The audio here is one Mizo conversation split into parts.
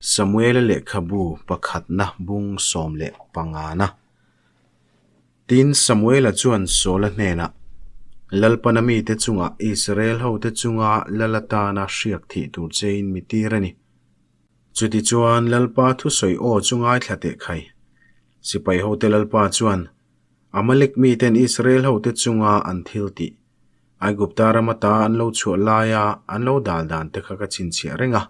Samuela lehkhabu pakhatna bung 15na. Tin, Samuela chuan Saula hnenah, Lalpana mite chungah Israel hote chunga lal atana hriak thih tur chein mi tir a ni. Chutichuan, Lalpa thusawi aw chu ngaithla teh khai. Sipai hote Lalpa chuan, Amalek miten Israel hote chunga an thil tih, Aigupta ram ata an lo chhuah laia an lo dal dan te kha ka chhinchhiah reng a.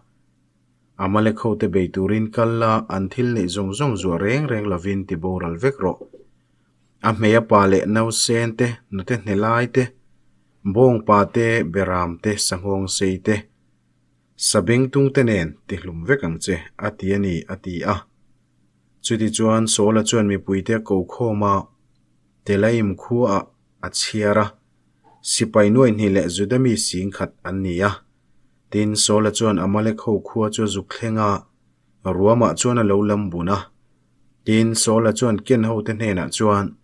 Amalek hote bei turin kal la, an thil neih zawng zawng zuah reng reng lovin ti boral vek rawh. A hmei a pa leh nausen te, nute hnelai te, bawngpa te, beram te, sanghawng sei te, sabengtung te nen ti hlum vek ang che, a ti a ni, a ti a. Chutichuan Saula chuan mipuite a ko khawm a, Telaim khuaah a chhiar a, sipai nuai hnih leh Juda mi singkhat an ni a. Tin, Saula chuan Amalek ho khua chu a zuk thleng a, ruamah chuan a lo lam bun a. Tin, Saula chuan Ken hote hnenah chuan,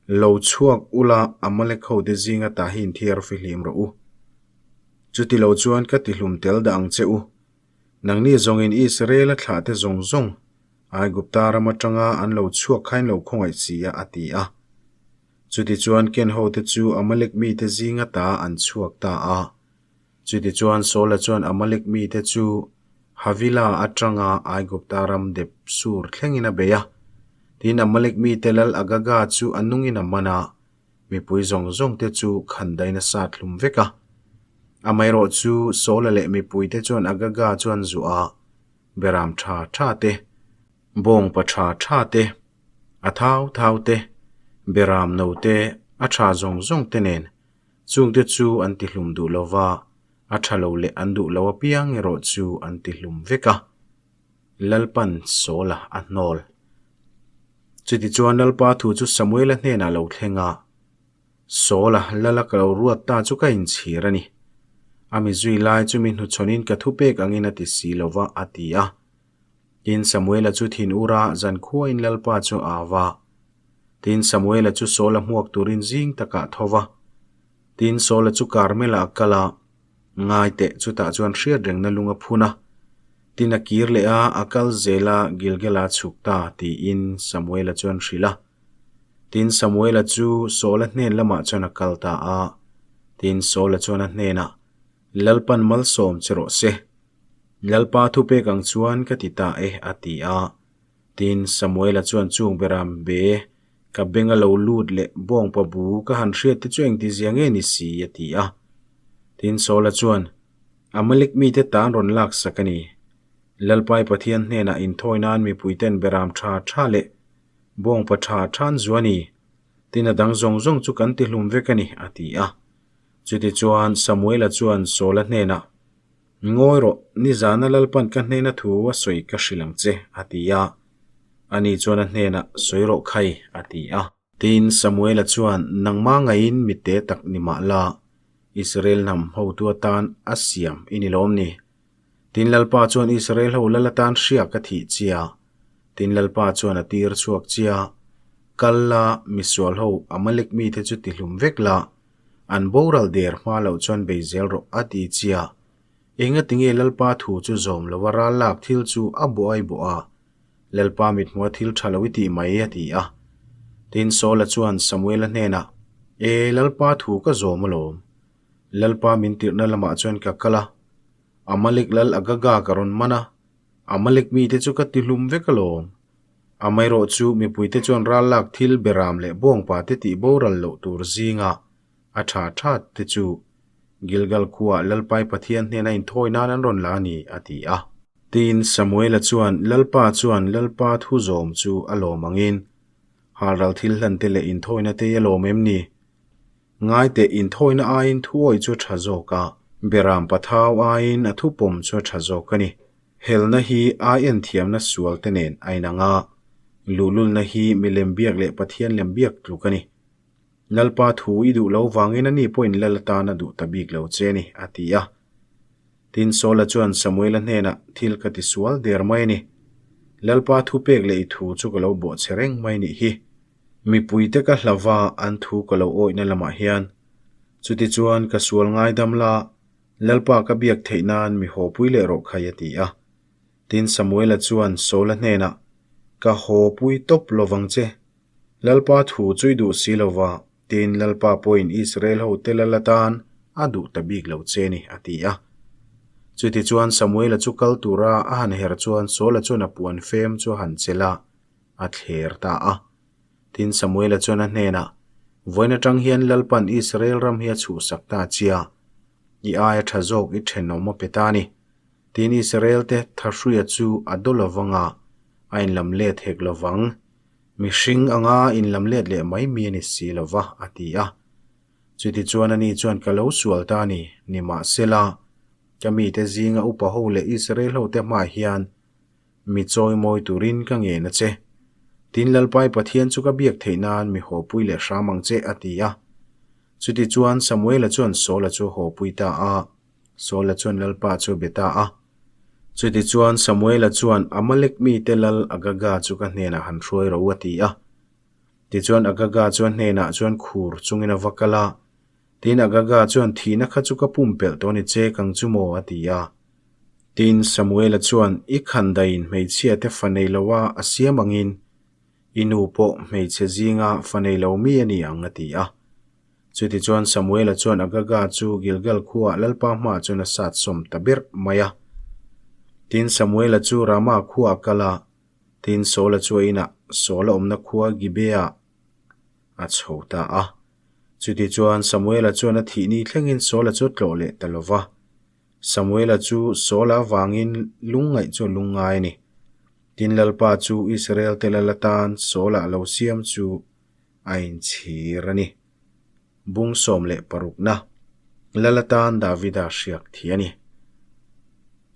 Lo chhuak ula, Amalek hote zinga tah hi inthiar fihlim rawh u. Chuti lo chuan ka tihlum tel dah ang che u. Nangni zawngin Israela thlahte zawng zawng Aigupta ram atanga an lo chhuak khain lo khawngaih si a, a ti a. Chutichuan Ken hote chu Amalek mite zinga ta an chhuak ta a. Chutichuan Saula chuan Amalek mite chu Havila atanga Aigupta ram dep sur thlengin a bei a. Tin, Amalek mite lal Agaga chu a nungin a man a, mipui zawng zawngte chu khandain a sat hlum vek a. Amaherawh chu Saula leh mipuite chuan Agaga chu an zuah a, Beram tha tha te, bawngpa tha tha te, a thau thau te, beram no te, a tha zawng zawng te nen chungte chu an ti hlum duh lo va, a tha lo leh an duh lo apiang erawh chu an ti hlum vek a. Lalpan Saula a hnawl. Chutichuan Lalpa thu chu Samuela hnenah lo thleng a, Saula lala ka lo ruat ta chu ka inchhir a ni. A mi zui lai chu mi hnuchhawnin ka thupek angin a ti si lo va, a ti a. Tin, Samuela chu thin ura zankhuain Lalpa chu a au va. Tin, Samuela chu Saula hmuak turin zing takah tho va. Tin, Saula chu Karmela a kal a, ngai teh chutah chuan hriat rengna lung a phun a. Tin, a kir leh a, a kal zel a, Gilgala chhuk ta, tiin Samuela chuan hrilh a. Tin, Samuela chu Saula hnen lamah chuan a kal ta a. Tin, Saula chuan a hnenah, Lalpan malsawm che rawh se. Lalpa thupek ang chuan ka ti ta e, a ti a. Tin, Samuela chuan chung beram be, ka beng a lo lut leh bawngpa bu ka han hriat te chu engtizia nge ni si, a ti a. Tin, Saula chuan, Amalek mite tan rawn laksak a ni. Lalpai Pathian hnenah inthawi nan mipuiten beram tha tha leh Bawngpa tha than zu a ni. Tin a dang zawng zawng chu kan tihlum vek a ni, a ti a. Chutichuan Samuela chuan Saula hnenah, Ngawi rawh, nizana Lalpan ka hnena thu a sawi ka hrilh ang che, a ti a. Ani chuan a hnenah, Sawi rawh khai, a ti a. Tin, Samuela chuan, Nangmah ngaiin mi te tak ni mah la, Israel hnam hotu atan a siam i ni lawm ni? Tin, Lalpa chuan Israel ho lal atan hria ka thih chia. Tin, Lalpa chuan a tir chhuak chia, Kal la, misual ho Amalek mite chu tihlum vek la, an boral der hma loh chuan bei zel rawh, a ti chia. Engatinge Lalpa thu chu zawm lova ral lak thil chu a buai bawh a, Lalpa mithmua thil tha lo i tih mai, a ti a. Tin, Saula chuan Samuela hnenah, E, Lalpa thu ka zawm alawm. Lalpa min tirhna lamah chuan ka kal a, Amalek lal Agaga ka rawn man a, Amalek mite chu ka tihlum vek alawm. Amaherawh chu mipuite chuan ral lak thil beram leh bawngpa te tih boral loh tur zinga a tha tha te chu Gilgal khuaah Lalpai Pathian hnena inthawi nan an rawn la a ni, a ti a. Tin, Samuela chuan Lalpa chuan Lalpa thu zawm chu a lawm angin, Halral thil hlan te leh inthawina te i a lawm em ni? Ngaiteh inthawina aiin thuawi chu a tha zawk a, beram pathau aiin a thupawm chu a tha zawk a ni. Helna hi ai en thiamna sual te nen a inang a, luhlulna hi milem biak leh Pathian lem biak tluk a ni. Lalpa thu i duh lo vangin ani pawhin lal atan a duh ta bik lo che a ni, a ti a. Tin, Saula chuan Samuela hnenah, Thil ka ti sual der mai a ni. Lalpa thupek leh i thu chu ka lo bawhchhe reng mai nih hi. Mipuite ka hlava an thu ka lo awihna lamah hian, Chutichuan ka sual ngaidam la, Lalpa ka biak theih nan mi hawpui leh rawh khai a ti a. Tin, Samuela chuan Saula hnenah, Ka haw pui tawp lo vang che. Lalpa thu chu i duh si lo va, tin, Lalpa pawhin Israel hote lal atan a duh ta bik lo che ni, a ti a. Chutichuan Samuela chu kal tura a han her chuan Saula chuan a puan fem chu a han chelh a, a thler ta a. Tin, Samuela chuan a hnenah, Vawiin atang hian Lalpan Israel ram hi a chhuhsak ta chia, i aia tha zawk i thenawm a pe ta a ni. Tin, Israel-te thahruia chu a daw lo vang a, a inlam let hek lo vang. Mihring anga inlam let leh mai mi a ni si lo va, a ti a. Chutichuan ani chuan ka lo sual ta a ni, nimahsela, ka mite zinga upa ho leh Israel hote hmaah hian Mi chawimawi turin ka ngen a che. Tin Lalpai Pathian chu ka biak theih nan mi hawpui leh hram ang che, a ti a. Chutichuan Samuela chuan Saula chu hawpui ta a, Saula chuan Lalpa chu a be ta a. Chutichuan Samuela chuan, Amalek mite lal Agaga chu ka hnenah han hruai ro, a ti a. Tichuan Agaga chuan hnenah chuan khur chungin a va kal a. Tin Agaga chuan, Thihna kha chu ka pumpelh tawh a ni che kang chu maw? a ti a. Tin, Samuela chuan, I khandaiin hmeichhiate fa nei loa a siam angin, i nu pawh hmeichhe zinga fa nei lo mi a ni ang, a ti a. Chutichuan Samuela chuan Agaga chu Gilgal khuaah Lalpa hmaah chuan a sat sawm ta ber mai a. Tin, Samuela chu Rama khuaah a kal a, tin, Saula chu a inah Saula awmna khua Gibeah a chho ta a. Chutichuan Samuela chuan a thih ni thlengin Saula chu a tlawh leh ta lo va. Samuela chu Saula avangin lungngaih chu a lungngai a ni. Tin Lalpa chu Israel-te lal atan Saula a lo siam chu a inchhir a ni. Bung 16na Lal atan Davida hriak thi a ni.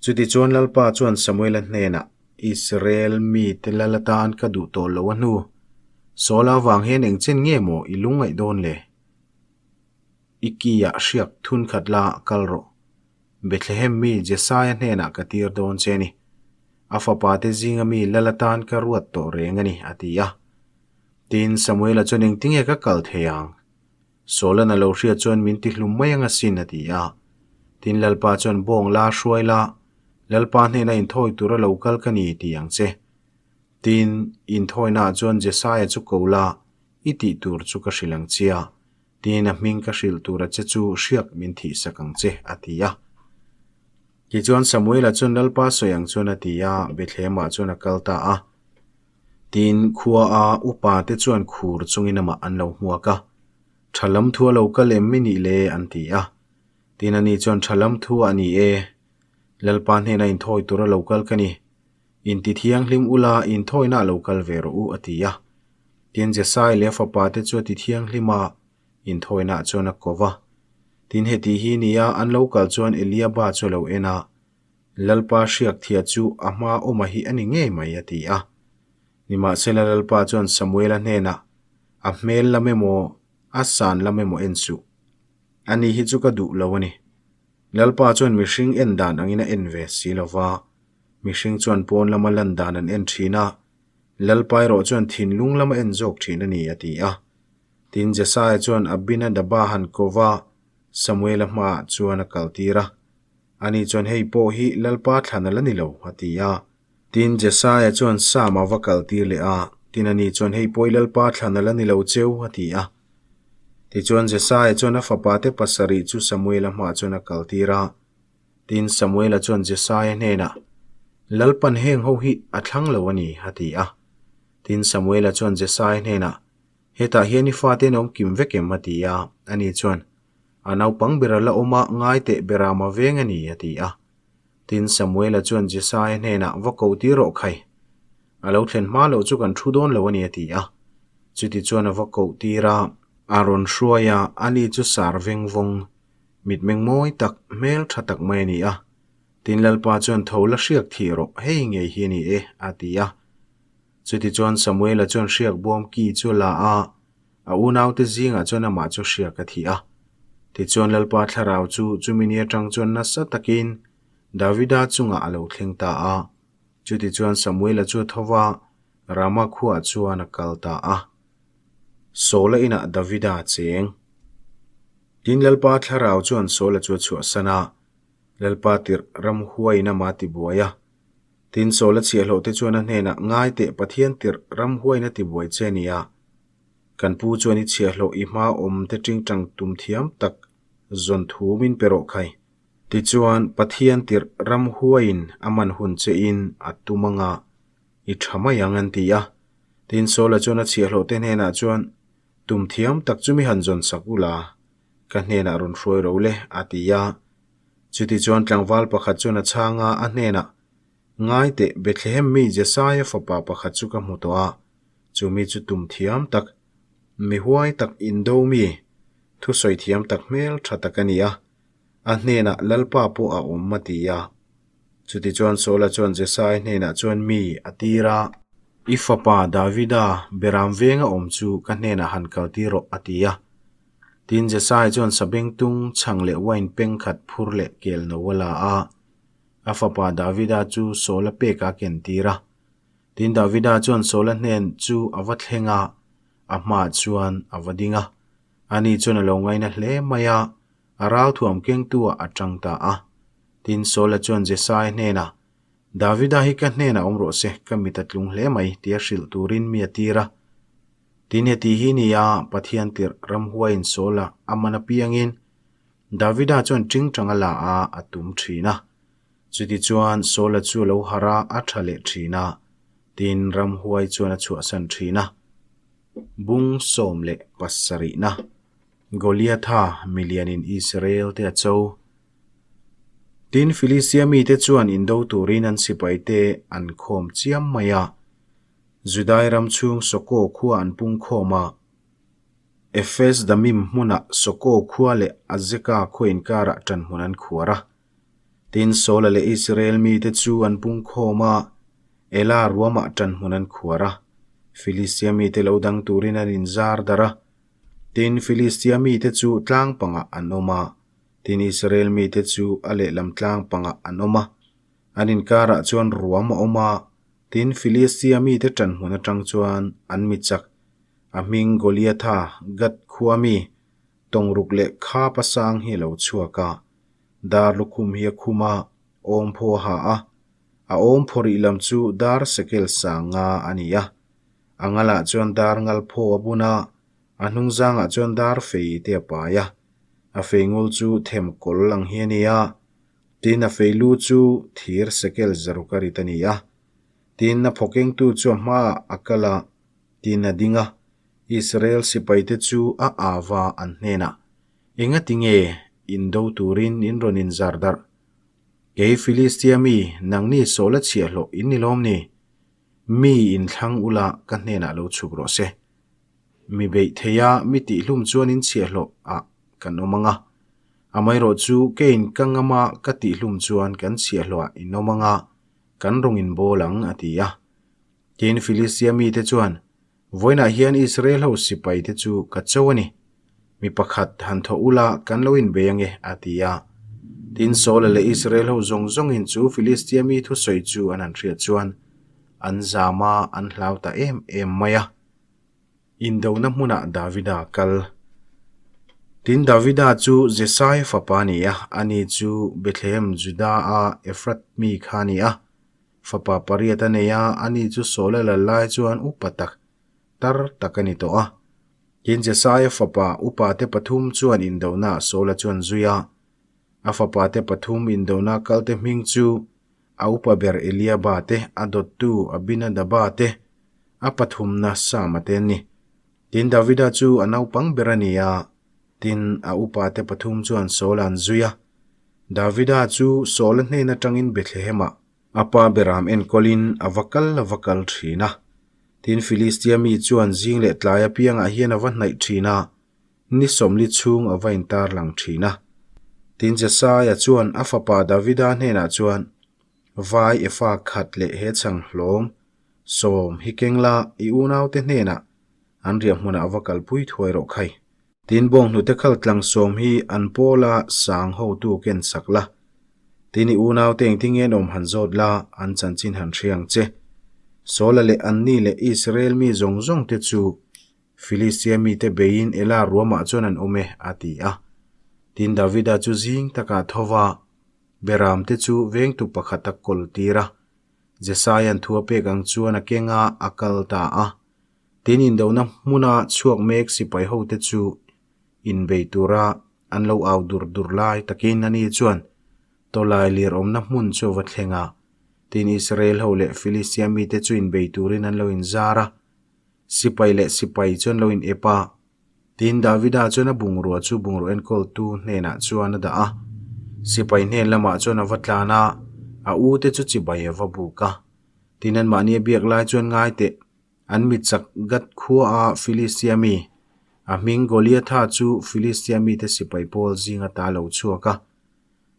Chutichuan Lalpa chuan Samuela hnenah, Israel mite lal atan ka duh tawh lo a hnu. Saula avang hian engchen nge maw i lungngaih dawn le? I kiah hriak thun khat la kal rawh. Bethlehem mi Jesaia hnenah ka tir dawn che a ni. A fapa te zinga mi lal atan ka ruat tawh reng a ni, a ti a. Tin, Samuela chuan engtinge ka kal thei ang? Saula'n a lo hriat chuan min ti hlum mai ang asin, a ti a. Tin, Lalpa chuan bawng la hruai la, Lalpa hnena inthawi tura lo kal ka ni, ti ang che. Tin, inthawinaah chuan Jesaia chu ko la, i tih tur chu ka hrilh ang chia. Tiin a hming ka hrilh tur a che chu hriak min thihsak ang che, a ti a. Tichuan Samuela chuan Lalpa sawi ang chuan a ti a, Bethlehemah chuan a kal ta a. Tin, khua a upa te chuan khur chungin amah an lo hmuak a. Tha lam thu a lo kal em i nih le? an ti a. Tin, ani chuan Tha lam thu a ni e. Lalpa hnena inthawi tur a lo kal ka ni. Inti thianghlim ula inthawina a lo kal ve rawh u, a ti a. Tin, Jesai leh a fapa te chu a ti thianghlim a, inthawinaah chuan a ko va. Tin, heti hi nia an lo kal chuan Eliaba chu a lo en a, Lalpa hriak thia chu a hma awma hi a ni ngei mai, a ti a. Nimahsela Lalpa chuan Samuela hnenah, A hmel lam emaw, a san lam emaw en suh. Ani hi chu ka duh lo a ni. Lalpa chuan mihring en dan angin a en ve si lo va, mihring chuan pawn lama lan dan an en thin a, Lalpa erawh chuan thinlung lama en zawk thin a ni, a ti a. Tin, Jesaia chuan Abinadaba han ko va, Samuela hmaah chuan a kaltir a. Ani chuan, Hei pawh hi Lalpa thlan a la ni lo, a ti a. Tin, Jesaia chuan Sama va kaltir leh a, tin ani chuan, Hei pawh i Lalpa thlan a la ni lo cheu, a ti a. Tichuan, Jesaia chuan a fapate pasarih chu Samuela hmaah chuan a kaltir a. Tin, Samuela chuan Jesaia hnenah, Lalpan heng ho hi a thlang lo a ni, a ti a. Tin, Samuela chuan Jesaia hnenah, Hetah hian i fate an awm kim vek em? a ti a. Ani chuan, A naupang ber a la awm a, ngai teh beram a veng a ni, a ti a. Tin, Samuela chuan Jesaia hnenah, Va ko tir rawh khai. A lo thlen hma loh chu kan thu dawn lo a ni, a ti a. Chutichuan a va koh tir a. A rawn hruai a, ani chu sar veng vawng, mitmeng mawi tak, hmel tha tak mai a ni a. Tin, Lalpa chuan tho la hriak thih rawh, hei ngei hi a ni e, a ti a. Chutichuan Samuela chuan hriak bawm ki chu a la a, a unaute zingah chuan amah chu hriak a thih a. Tichuan Lalpa thlarau chu chumi ni atang chuan nasa takin Davida chungah a lo thleng ta a. Chutichuan Samuela chu a tho va, Rama khuaah chuan a kal ta a. Saula inah Davida a cheng. Tin Lalpa thlarau chuan Saula chu a chhuahsan a, Lalpa tirh ramhuaiin amah a tibuai a. Tin, Saula chhiahhlawhte chuan a hnenah, Ngai teh, Pathian tirh ramhuaiin a tibuai che a nia. Kan pu chuan i chhiahhlawh i hma awmte tingtang tum thiam tak zawn thu min pe rawh khai. Tichuan, Pathian tirh ramhuaiin a man hun chein a tum anga i tha mai ang an ti a. Tin, Saula chuan a chhiahhlawhte hnenah chuan, Tum thiam tak chu mi han zawn sak ula, ka hnenah rawn hruai ro le, a ti a. Chutichuan tlangval pakhat chuan a chhang a, a hnenah, Ngai teh, Bethlehem mi Jesaia fapa pakhat chu ka hmu tawh a, chu mi chu tum thiam tak, mi huai tak indo mi, thusawi thiam tak hmel tha tak a ni a, a hnenah Lalpa pawh a awm a ti a. Chutichuan Saula chuan Jesai hnenah chuan mi a tir a. I fapa Davida beram venga awm chu ka hnenah han kaltir rawh a ti a. Tin Jesai chuan sabengtung chhang leh wine peng khat phur leh kel no a la a. A fapa Davida chu Saula pek a kentir a. Tin Davida chuan Saula hnen chu a va thleng a, a hmaah chuan a va ding a. Ani chuan a lo ngaina hle mai a, a ralthuam kengtu-ah a tang ta a. Tin, Saula chuan Jesai hnenah, Davida hi ka hnenah awm rawh se, ka mit a tlung hle mai, tia hrilh turin mi a tir a. Tin, heti hi ni a, Pathian tirh ramhuaiin Saula a man apiangin Davida chuan tingtang a la a, a tum thin a. Chutichuan, Saula chu a lo harh a, a tha leh thin a. Tin, ramhuai chuan a chhuahsan thin a. Bung 17na. Goliatha milianin Israel-te a cho. Tin, Filistia mite chuan indo turin an sipaite an khawm chiam mai a. Judai ram chhung Soko khua an pung khawm a. Ephes Damim hmunah Soko khua leh Azeka khua inkarah ṭanhmun an khuar a. Tin, Saula leh Israel mite chu an pung khawm a, Ela ruamah ṭanhmun an khuar a. Filistia mite lo dang turin an inzar darh a. Tin, Filistia mite chu tlang pangah an awm a, tin Israel mite chu a lehlam tlang pangah an awm a. An inkarah chuan ruam a awm a, tin Filistia mite ṭanhmun aṭang chuan an mi chak, a hming Goliatha, Gath khua mi, tawngruk leh khap a sang hi a lo chhuak a. Dar lukhum hi a khum a, awmphaw a ha a, a awmphaw rih lam chu dar sekel sang nga a ni a. A ngalah chuan dar ngal phaw a bun a, a hnung zangah chuan dar fei te a pai a. A fei ngul chu them kawl ang hi a ni a, tin a fei lu chu thir sekel zaruk a rit a ni a. Tin a phawkengtu chu a hmaah a kal a, tin a ding a. Israel sipaite chu a ava an hnenah, Engati nge indo turin in rawn inzar darh? Kei Filistia mi, nangni sawla chhiahhlawh in ni lawm ni? Mi inthlang ula ka hnenah lo chhuk rawh se. Mi beih thei a, mi tihhlum chuan in chhiahhlawh ah kan awm ang a. Amaherawh chu keiin ka ngam a, ka tihhlum chuan kan chhiahhlawh ah in awm ang a, kan rawng in bawl ang, a ti a. Tin, Filistia mite chuan, Vawiinah hian Israel ho sipai te chu ka cho a ni. Mi pakhat han thawh ula kan lo inbei ange, a ti a. Tin, Saula leh Israel ho zawng zawngin chu Filistia mi thusawi chu an han hriat chuan an zam a, an hlau ta em em mai a. Indona hmunah Davida kal. Tin, Davida chu Jesai fapa a ni a, ani chu Bethlehem Juda-a Efrat mi kha a ni a. Fapa pariat a nei a, ani chu Saula lal lai chuan upa tak, tar tak a ni tawh a. Tin, Jesaia fapa upate pathum chuan indona Saula chuan zui a. A fapate pathum indona kalte hming chu a upa ber Eliaba te, a dawttu Abinadaba te, a pathumna Sama te an ni. Tin, Davida chu a naupang ber a ni a, tin, a upate pathum chuan Saula an zui a. Davida chu Saula hnen atangin Bethlehem-ah A pa beram enkawlin a va kal a va kal thin a. Tin, Filistia mi chuan zing leh tlai apiangah hian a va hnaih thin a, ni sawmli chhung a va intar lang thin a. Tin, Jesaia chuan a fapa Davida hnenah chuan, Vai efa khat leh he chhang hlawm sawm hi keng la, i unaute hnenah an riah hmunah va kalpui thuai rawh khai. Tin, bawnghnute khal tlang sawm hi an pawla sang hotu ken sak la. Tin, i unaute engtin nge an awm han zawt la, an chanchin han hria ang che. Saula leh Anni leh Israel mi zawng zawng te chu Filistia mite beiin Ela ruamah chuan an awm e, a ti a. Tin, Davida chu zing takah tho va, Beramte chu vengtu pakhat a kawl tir a. Jesaia'n thu a pek ang chuan a keng a, a kal ta a. Tin, indona hmuna chhuak mek sipai hote chu inbei tura an lo au dur dur lai takin ani chuan tawlai lir awmna hmun chu a va thleng a. Tin, Israel ho leh Filistia mite chu inbei turin an lo inzar a, sipai leh sipai chu an lo inep a. Tin, Davida chuan a bungrua chu bungraw enkawltu hnenah chuan a dah a. Sipai hnen lamah chuan a va tlan a, a ute chu chibai a va buk a. Tin, anmahni a biak lai chuan ngai teh, an mi chak Gath khuaa Filistia mi, a hming Goliatha chu Filistia mite sipai pawl zinga ta lo chhuak a.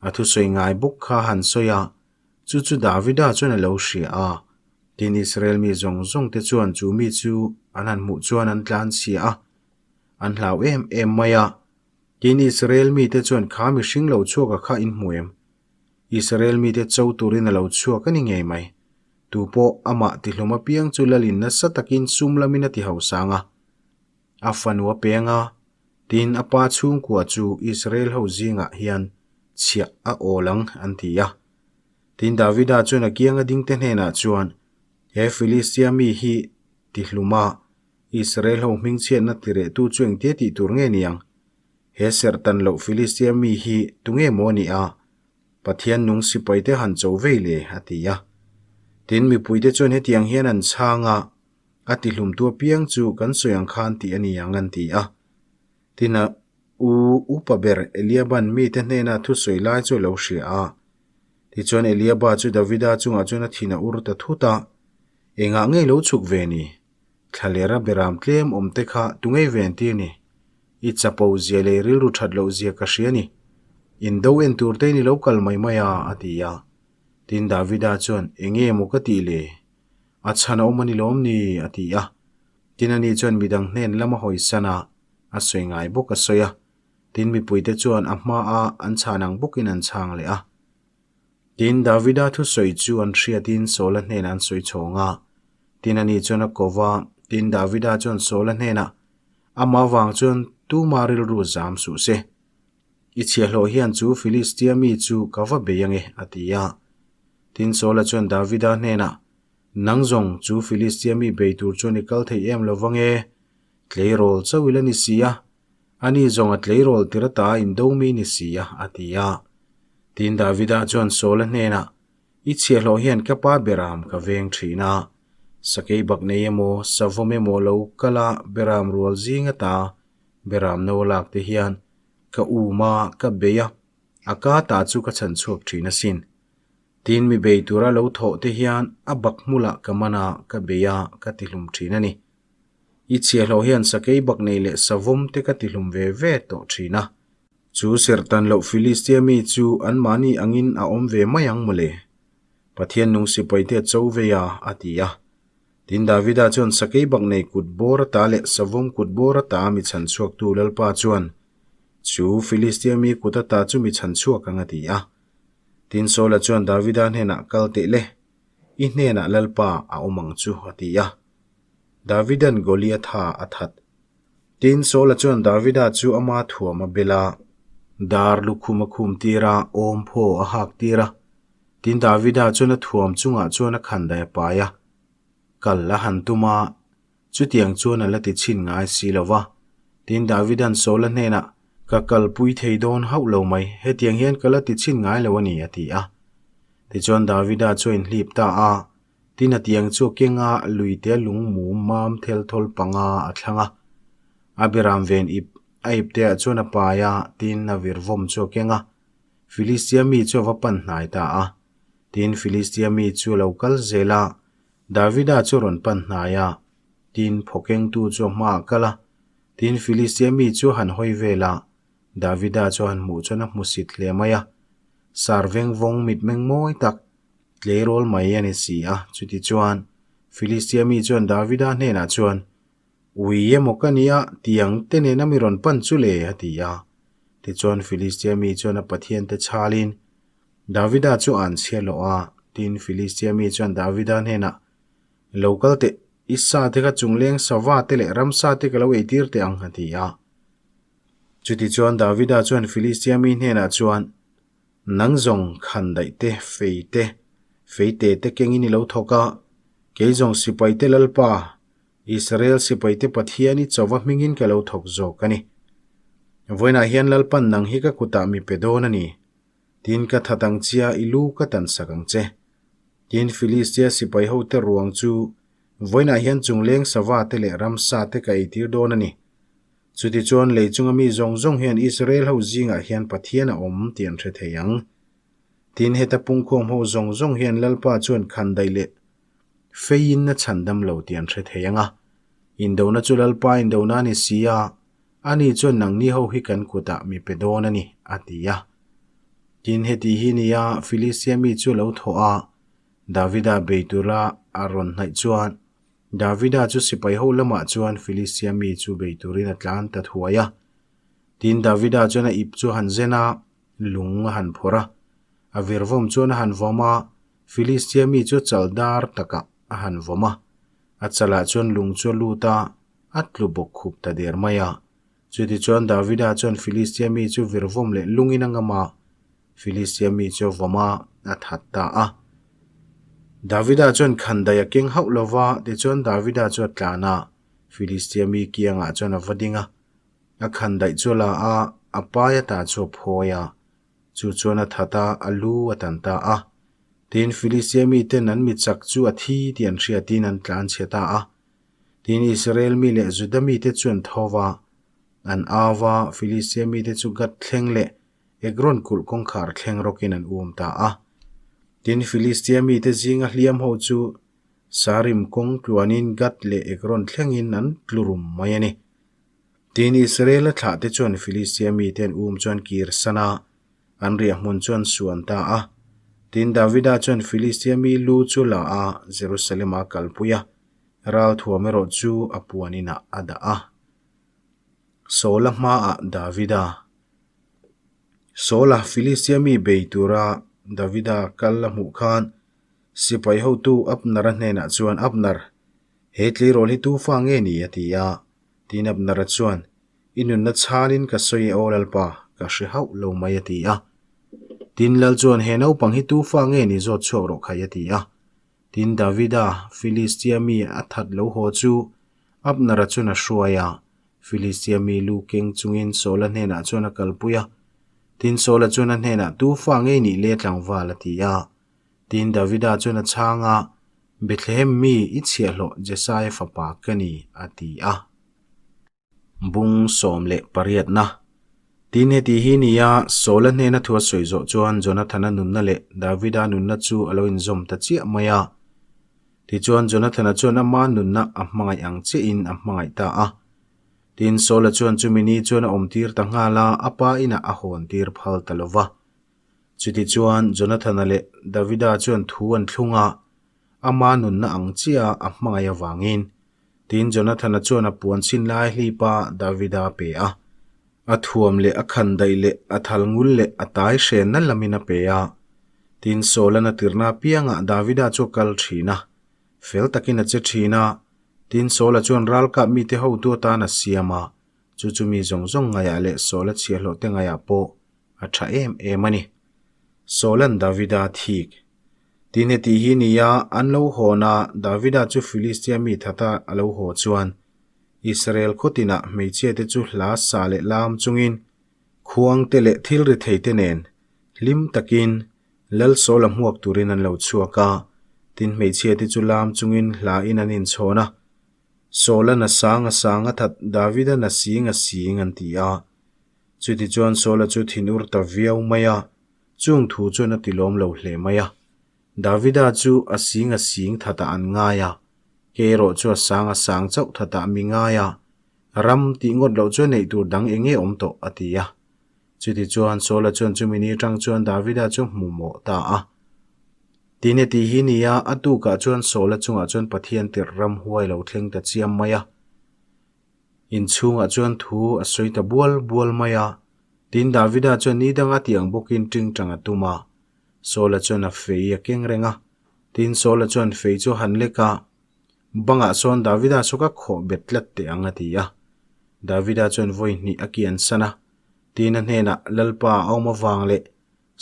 A thusawi ngai bawk kha han sawi a, chu chu Davida chuan a lo hria a. Tin, Israel mi zawng zawng te chuan chu mi chu an han hmuh chuan an tlan chhia a, an hlau em em mai a. Tin, Israel mite chuan kha mihring lo chhuak a kha in hmu em? Israel mite cho turin a lo chhuak a ni ngei mai. Tu pawh amah tihlum apiang chu lalin nasa takin sum lamin a ti hausang a, a fanu a peng a. Tin, a pa chhungkua chu Israel ho zingah hian chhiah a awl ang, an ti a. Tin, Davida chuan a kianga dingte hnenah chuan, He Filistia mi hi tihluma Israel ho hmingchhiatna tirehtu chu engtia tih tur nge ni ang? He serhtan loh Filistia mi hi tunge maw a nih a? Pathian nung sipaite han cho vei le, a ti a. Tin, mipuite chuan hetiang hian an chhang a, A tihlumtu apiang chu kan sawi ang khan tih a ni ang, an ti a. Tin, a u upa ber Eliaban mite hnena thusawi lai chu a lo hria a. Tichuan Eliaba chu Davida chungah chuan a thin a ur ta thut a, Engah ngei lo chhuk ve ni? Thlalera beram tlem awm te kha tu ngei ve an tir ni? I chapo zia leh rilru that loh zia ka hria ni. Indo en tur te in i lo kal mai mai a, a ti a. Tin Davida chuan, Enge maw ka tih le? A chhan a awm a ni lawm ni? a ti a. Tin ani chuan midang hnen lama hawisan a, a sawi ngai bawk a sawi a. Tin, mipuite chuan a hmaa an chhan ang bawkin an chhang leh a. Tin, Davida thusawi chu an hriatin Saula hnenah an sawi chhawng a. Tin, ani chuan a ko va, tin, Davida chuan Saula hnenah, Amah avang chuan tuma rilru zam suh se. I chhiahhlawh hian chu Filistia mi chu ka va bei ange, a ti a. Tin, Saula chuan Davida hnenah, Nang zawng chu Filistia mi bei tur chuan i kal thei em lo vange? Tleirawl chauh i la ni si a. Ani zawng a tleirawl tir ata a indo mi ni si a, a ti a. Tin Davida chuan Saula hnenah, I chhiahhlawh hian ka pa beram ka veng thin a. Sakei bak nei emaw, savawm emaw lo kal a beram rual zing ata beram no a lak te hian ka um a, ka bei a, a ka ta chu ka chhan chhuak thin asin. Tin mi bei tura lo thawh te hian a bak hmulah ka man a, ka bei a, ka tihlum thin a ni. I chhiahhlawh hian sakei bak nei leh savawm te ka tihlum ve ve tawh thin a. Chu serhtan loh Filistia mi chu anmahni angin a awm ve mai ang mawle. Pathian nung sipaite a cho vei a, a ti a. Tin Davida chuan sakei bak nei kut bawr ata leh savawm kut bawr ata mi chhan chhuaktu Lalpa chuan, Chu Filistia mi kut ata chu mi chhan chhuak ang a ti a. Tin Saula chuan Davida hnenah kal teh le, i hnenah Lalpa a awm ang chu, a ti a. Davida'n Goliatha a that. Tin, Saula chuan Davida chu ama thuam a bel a, dar lukhum a khum tir a, awm phaw a hak tir a. Tin, Davida chuan a thuam chungah chuan a khandai a pai a, kal a han tum a, chutiang chuan a la ti chhin ngai si lo va. Tin, Davida'n Saula hnenah, Ka kalpui thei dawn hauh lo mai, hetiang hian ka la ti chhin ngai lo a ni, a ti a. Tichuan, Davida chu a inhlip ta a. Tin a tiang chu a keng a, luite lung mum mam thel thawl panga a thlang a. A beram ven ip a ipte ah chuan a pai a, tin a vir vawm chu a keng a. Filistia mi chu a va pan hnai ta a. Tin Filistia mi chu a lo kal zel a, Davida chu a rawn pan hnai a. Tin phawkengtu chu a hmaah kal a. Tin Filistia mi chu a han hawi vel a, Davida chu a han hmuh chuan a hmusit hle mai a. Sar veng vawng mitmeng mawi tak Tleirawl mai a ni si a, chutichuan Filistia mi chuan Davida hnenah chuan, Ui emaw ka nia, tiang te nena mi rawn pan chu le, a ti a. Tichuan Filistia mi chuan a pathiante chhalin Davida chu a an chhia lawh a. Tin, Filistia mi chuan Davida hnenah, Lo kal teh, i sa te kha chungleng sava te leh ramsa te ka lo eitir teh ang, a ti a. Chutichuan Davida chuan Filistia mi hnenah chuan, Nang zawng khan daih te, fei te, Feite te kengin i lo thawk a, kei zawng sipaite Lalpa, Israel sipaite Pathian i chauva hmingin ka lo thawk zawk a ni. Vawiinah hian Lalpan nang hi ka kutah mi pe dawn a ni. Tin ka that ang chia i lu ka tansak ang che. Tin Filistia sipai hote ruang chu vawiinah hian chungleng sava te leh ramsa te ka eitir dawn a ni. Chutichuan lei chunga mi zawng zawng hian Israel ho zingah hian Pathian a awm tih an hre thei ang. Tin heta pungkhawm ho zawng zawng hian Lalpa chuan khandaih leh feiin a chhandam lo tih an hre thei ang a. Indona chu Lalpa indona a ni si a, ani chuan nangni ho hi kan kutah mi pe dawn a ni, a ti a. Tin heti hi nia Filistia mi chu a lo thawh a, Davida bei tura a rawn hnaih chuan Davida chu sipai ho lamah chuan Filistia mi chu bei turin a tlan ta thuai a. Tin Davida chuan a ip chu a han zen a, lung a han phawrh a. A virvawm chuan a han vawm a, Filistia mi chu chal dar takah a han vawm a. A chalah chuan lung chu a lut a, a tlu bawk khup ta der mai a. Chutichuan Davida chuan Filistia mi chu virvawm leh lungin a ngam a, Filistia mi chu a vawm a, a that ta a. Davida chuan khandaih a keng hauh lo va, tichuan Davida chu a tlan a, Filistia mi kiangah chuan a va ding a. A khandaih chu a la a, a pai ata chu a phawi a, chu chuan a that a, a lu a tan ta a. Tin, Filistia miten an mi chak chu a thi tih an hriatin an tlanchhe ta a. Tin, Israel mi leh Juda mite chu an tho va, an au va, Filistia mite chu Gath thleng leh Ekron kulh kawngkhar thleng rawkin an um ta a. Tin, Filistia mite zinga hliam ho chu Sarim kawng tluanin Gath leh Ekron thlengin an tlu rum mai a ni. Tin, Israela thlahte chuan Filistia mite an um chuan kir san a, an riah hmun chu an suan ta a. Tin, Davida chuan Filistia mi lu chu la a, Jerusalem-a kalpui a, ralthuam erawh chu a puan inah a dah a. Saula hmaah Davida. Saula Filistia mi bei tura Davida kal a hmuh khan sipai hotu Abner-a hnenah chuan, Abner, he tleirawl hi tu fa nge ni? a ti a. Tin Abner-a chuan, I nunna chhalin ka sawi e aw Lalpa, ka hre hauh lo mai a ti a. Tin Lal chuan, He naupang hi tu fa nge ni zawt chhuak rawh khai a ti a. Tin Davida, Filistia mi a that lo haw chu Abner-a chuan a hruai a, Filistia mi lu keng chungin Saula hnenah chuan a kalpui a. Tin Saula chuan a hnenah, Tu fa nge nih le tlangval a ti a. Tin Davida chuan a chhang a, Bethlehem mi i chhiahhlawh Jesaia fapa ka ni, a ti a. Bung 18 na. Tin heti hi nia Saula hnena thu a sawi zawh chuan Jonathana nunna leh Davida nunna chu a lo inzawm ta chiah mai a. Tichuan Jonathana chuan ama nunna a hmangaih ang chiahin a hmangaih ta a. Tin Saula chuan chumi ni chuan a awmtir ta nghal a, a pa inah a hawntir phal ta lo va. Chutichuan Jonathana leh Davida chuan thu an thlung a, ama nunna ang chiah a hmangaih avangin. Tin, Jonathana chuan a puan chhin lai hlip a Davida a pe a. A thuam leh a khandaih leh a thal ngul leh a tai hrenna lamin a pe a. Tin, Saul-an a tirhna apiangah Davida chu a kal thin a, fel takin a che thin a. Tin, Saul-a chuan ralkap mite hotu atan a siam a, chu chu mi zawng zawng ngaihah leh Saul-a chhiahhlawhte ngaihah pawh a tha em em a ni. Saul-an Davida thik. Tin heti hi nia an lo hawn a, Davida chu Filistia mi thata a lo haw chuan Israel khaw tinah hmeichhia te chu hla sa leh lam chungin khuang te leh thil ri thei te nen hlim takin Lal Saul-a hmuak turin an lo chhuak a. Tin hmeichhia te chu lam chungin hla in an inchhawn a, Saul-an a sang a sang a that, David-an a sing a sing an ti a. Chutichuan Saula chu thinur ta viau mai a, chung thu chuan a tilawm lo hle mai a. Davida chu a sing a sing thatah an ngai a, ke erawh chu a sang a sang chauh thatah mi ngai a, ram tih ngawt loh chuan neih tur dang eng nge awm tawh a ti a. Chutichuan Saula chuan chumi ni atang chuan Davida chu hmu mawh ta a. Tin heti hi ni a, a tukah chuan Saula chungah chuan Pathian tirh ramhuai lo thleng ta chiam mai a. Inchhungah chuan thu a sawi ta bual bual mai a. Tin, Davida chuan ni danga tih ang bawkin tingtang a tum a. Saula chuan a fei a keng reng a. Tin, Saula chuan fei chu a han lek a, Bangah sawn Davida chu ka khawh bet tlat teh ang a ti a. Davida chuan vawi hnih a kian san a. Tin, a hnenah, Lalpa a awm avang leh.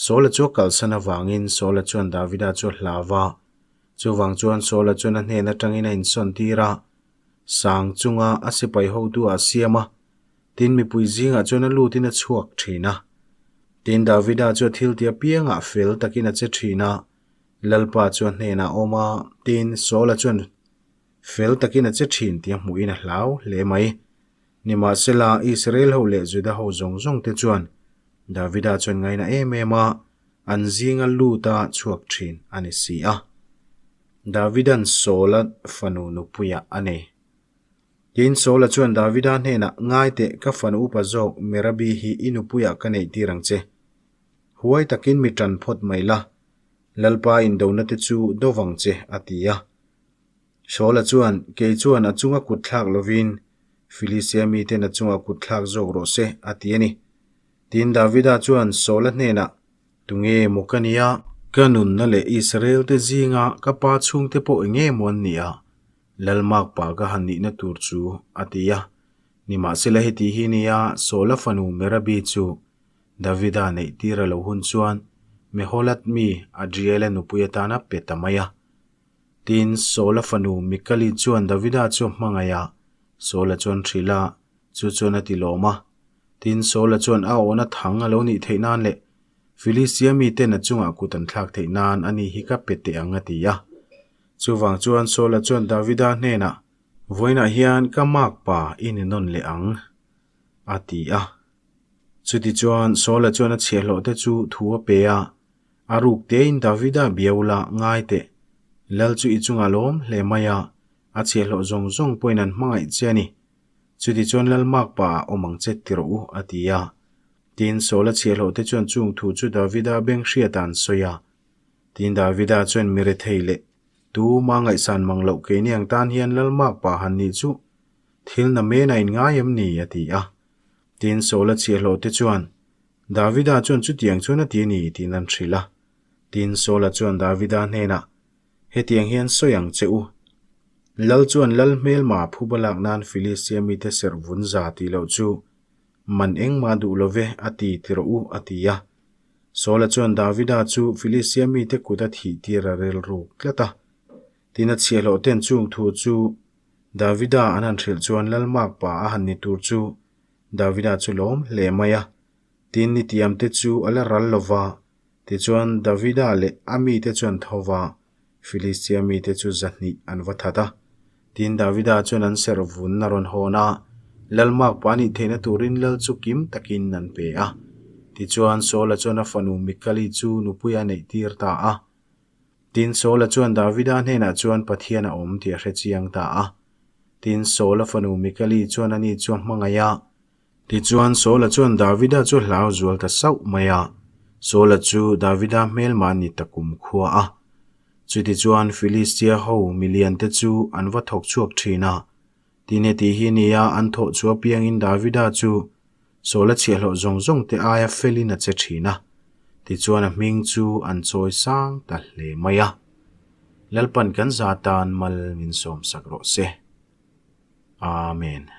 Saula chu a kalsan avangin Saula chuan Davida chu a hlau va. Chuvang chuan Saula chuan a hnen atangin a insawn tir a, sang chunga a sipai hotu ah a siam a, tin mipui zingah chuan a lutin a chhuak thin a. Tin Davida chu a thil ti apiangah fel takin a che thin a, Lalpa chu a hnenah a awm a, tin Saula chuan fel takin a che thin tih a hmuhin a hlau hle mai. Nimahsela, Israel ho leh Juda ho zawng zawng te chuan Davida chuan ngaina em em a, an zinga lut a chhuak thin a ni si a. Davida'n Saula fanu nupuiah a nei. Tin, Saula chuan Davida hnenah, Ngai teh, ka fanu upa zawk Merabi hi i nupuiah ka neih tir ang che. Huai takin mi tan phawt mai la, Lalpa indona te chu do vang che, a ti a. Saula chuan, Kei chuan a chunga kut thlak lovin Filistia miten a chungah kut thlak zawk rawh se, a ti a ni. Tin, Davida chuan Saula hnenah, Tunge maw ka nia? Ka nunna leh Israel-te zinga ka pa chhungte pawh eng nge maw an nih a? Lalmakpa ka han nihna tur chu, a ti a. Nimahsela heti hi nia Saula fanu Merabi chu Davida neih tir a lo hun chuan Meholat mi Adriela nupui atana pe ta mai a. Tin, Saula fanu Mikali chuan Davida chu a hmangaih a, Saula chuan hrilh a, chu chuan a ti lawm a. Tin, Saula chuan a awhna thang a lo nih theih nan leh Filistia miten a chungah kut an thlak theih nan ani hi ka pe teh ang a ti a. Chuvang chuan Saula chuan Davida hnenah, Vawiinah hian ka makpa i ni nawn leh ang, a ti a. Chutichuan Saula chuan a chhiahhlawhte chu thu a pe a, A ruk tein Davida biau la ngai teh. Lal chu i chungah lawm hle mai a, a chhiahhlawh zawng zawng pawhin an hmangaih che a ni. Chutichuan Lal makpa ah awm ang che ti rawh u, a ti a. Tin, Saula chhiahhlawh te chuan chung thu chu Davida beng hriatah an sawi a. Tin, Davida chuan mi rethei leh tuma ngaihsan mang loh keini ang tan hian Lal makpa han nih chu thil na men a inngai em ni? a ti a. Tin, Saula chhiahhlawh te chuan Davida chuan chutiang chuan a ti a ni tiin an hrilh a. Tin, Saula chuan Davida hnenah, Hetiang hian sawi ang che u. Lal chuan lal hmelma phuba lak nan Filistia mite serh vun za tih loh chu man engmah duh lo ve a ti ti rawh u, a ti a. Saula chuan Davida chu Filistia mite kut a thih tir a rilruk tlat a. Tin, a chhiahhlawh ten chung thu chu Davida an han hrilh chuan lal makpa a han ni tur chu Davida chu lawm hle mai a, tin nitiamte chu a la ral lo va. Tichuan Davida leh a mite chuan tho va, Filistia mite chu zahnih an va that a. Tin Davida chuan an serh vun a rawn hawn a, lal makpa nih theihna turin lal chu kim takin an pe a. Tichuan Saula chuan a fanu Mikali chu nupui a neih tir ta a. Tin, Saula chuan Davida hnenah chuan Pathian a awm tih a hre chiang ta a. Tin, Saula fanu Mikali chuan ani chu a hmangaih a. Tichuan, Saula chuan Davida chu a hlau zual ta sauh mai a. Saula chu Davida hmelma ni ta kum khua a. Chutichuan, Filistia ho miliante chu an va thawk chhuak thin a. Tin, heti hi nia an thawh chu apiangin Davida chu Saula chhiahhlawh zawng zawng te aia felin a che thin a, tichuan a hming chu an chawi sang ta hle mai a. Lalpan kan za tan mal min sawmsak rawh se. Amen.